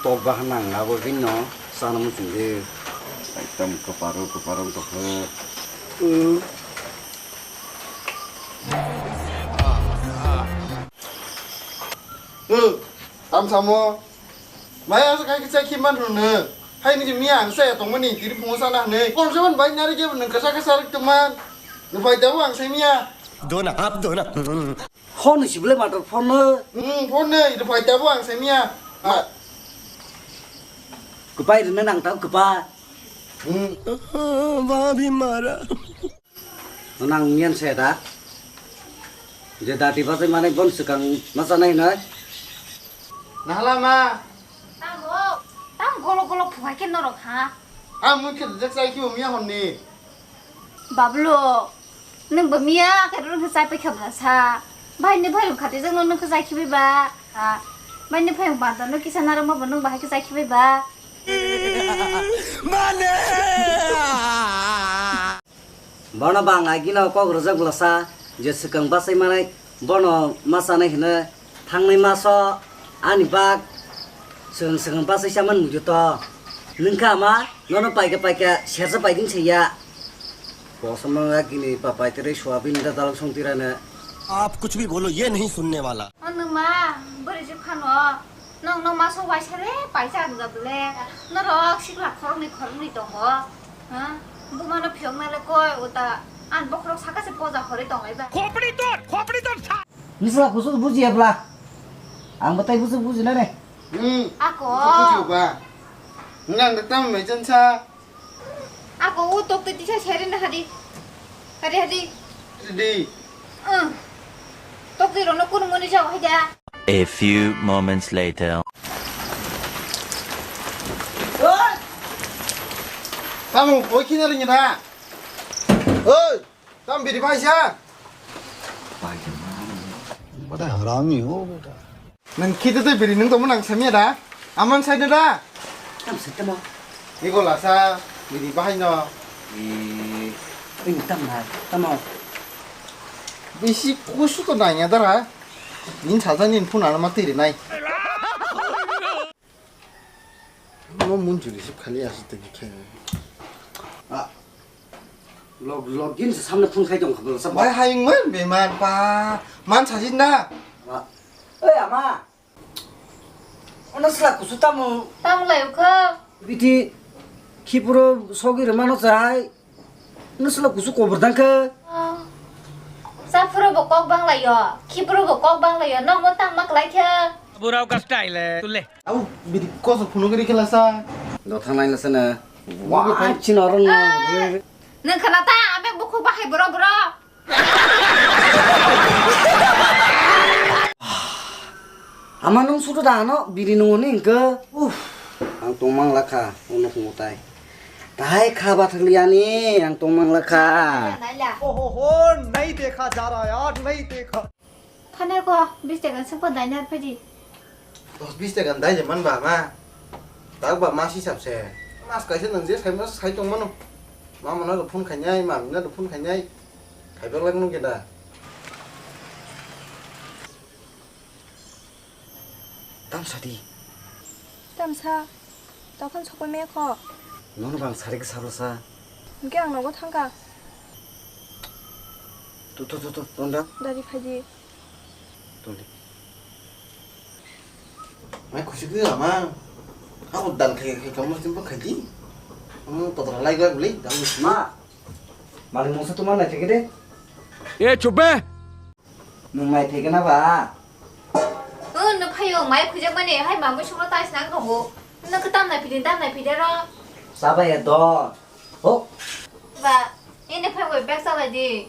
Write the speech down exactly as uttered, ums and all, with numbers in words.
Tok bahan nang abo bini no sana muchung de. Ekdom kwparo kwparo tokhe. Tam samo. Maya sa kai kicha khi man rune. Hai ni miya ang sa ya tong mani tiri phungo sana hne. Kon se man bai nari ge nang kasa kasa rik teman. Nufai tabo ang sa miya. Dona, ap dona. Phone si bole matter phone no. Hmm, phone ne, ito phai tabo ang semia. Ah. Kupai rina nang tau kupa. Hmm. Wah bhi mara. Nang nian se da. Je dati ba mane bon sekang masa nai nai. Nahala ma. Tamo, tam golo golo phungai ke norok ha. Ah, mui khe jak sai ki umia honni. Bablo. Nwng bo miya khe rwng khe chai paikha bwla sa. Bai ni phai khati jang no nwng khe chai khibi ba. Ha. Bai ni phai banta no kisa narwk ma bo nwng bahai khe chai khibi ba. Mane. Bono bang agi no kok rwjak bwla sa je swkang bachai manai bono ma chanai hwnwi. Thangnai maso ani bak swkang swkang bachai chaman muitu to. Nwng kha ama nono paika paika sersa paiding saiya. Kosom no agini papai tere soyabin da dalok song tirane. आप कुछ भी बोलो, ये नहीं सुनने वाला। Ano ma, bwrwi se phano. Nong no maso waisa re paisa ang ga bole. Norok sikla khoroknwi khoroknwi tongo. Ha? Buma no phiyok na le koi uta. An bokhorok saka se poja hore tong lai ba. खोपड़ी तोड़, खोपड़ी तोड़। Nisla kusuk buji ebla. Ang batai kusuk buji na ne. Hmm. Ako. Kusuk buji ba. Ngang da tam me jan sa. Ako u tok te tisa seri na hadi. Hadi hadi. Di. Hmm. Tok te rono kun moni jaw hada. A few moments later. Oi! Tamo koi kina ringa da. Oi! Tam biri paisa. बड़ा हरामी हो बेटा। Nang khite tei biri nung tongmo nang samya da? Aman sai da? Tam sai tamo. Ego lasa biri bahai no. E, ini tam na, tamo. Bisi kusu to nanya dara. Nin saja nin phun ana mati rinai. No mun juli sip khali asu te khe. Ah. Log log gin se samne phun khai tong khabla sa. Bai hayung man be man pa. Man sajin na. Ah. Oi ama. Ono sla kusu tamo. Tamo lai ukha. Biti khipuro sogi remano chai. Nuslo kusu kobor dangkhe. Saphuru bo kok banglaio, khiburu bo kok banglaio, nokno tangma kwlai khe. Burao ka style hai, tu le. Au bidi koso phunugri khelasa. Do thangnai lasana. Wa chino ron. Nang khana ta, abe bukhuk bahai boro boro. Ama nung sudu da ano biri nung ni hingke. Uff, ang tongmang lakha, uno khungo tai. Tai kha bathang liya ni, ang tongmang lakha. ओहो हो, नहीं देखा जा रहा यार, नहीं देखा। Thane ko, bis taka sengko dainar phaji. Dos bis taka dai je man ba ma. Tak ba mas hisab se. Mas kaisa nang je sai mas sai tong mano. Mama na do phone khainai, mami na do phone khainai. Khaibak lak nung keda. Tamsa di. Tamsa. Tokhan sokoi mekho. Nono bang sari ke sabla sa. Hingke ang nogo thangka. Tu tu tu tu tonda. Dari phaji. Tondi. Mai khusi ke ama. Aku dan khai khai kamu simple khai di. Kamu totor lai gak beli. Kamu ma. Mali mungsa tu mana cek de? Eh coba. Nwng mai phaikhe na ba? O, nwng phaio, mai khuijakmani, hai mamui songno tai snang tongo. Nwng khe tamnai phidi, tamnai phidi ro. Chabai ya do. Ho. Ba, ini phai bai bag chalai di.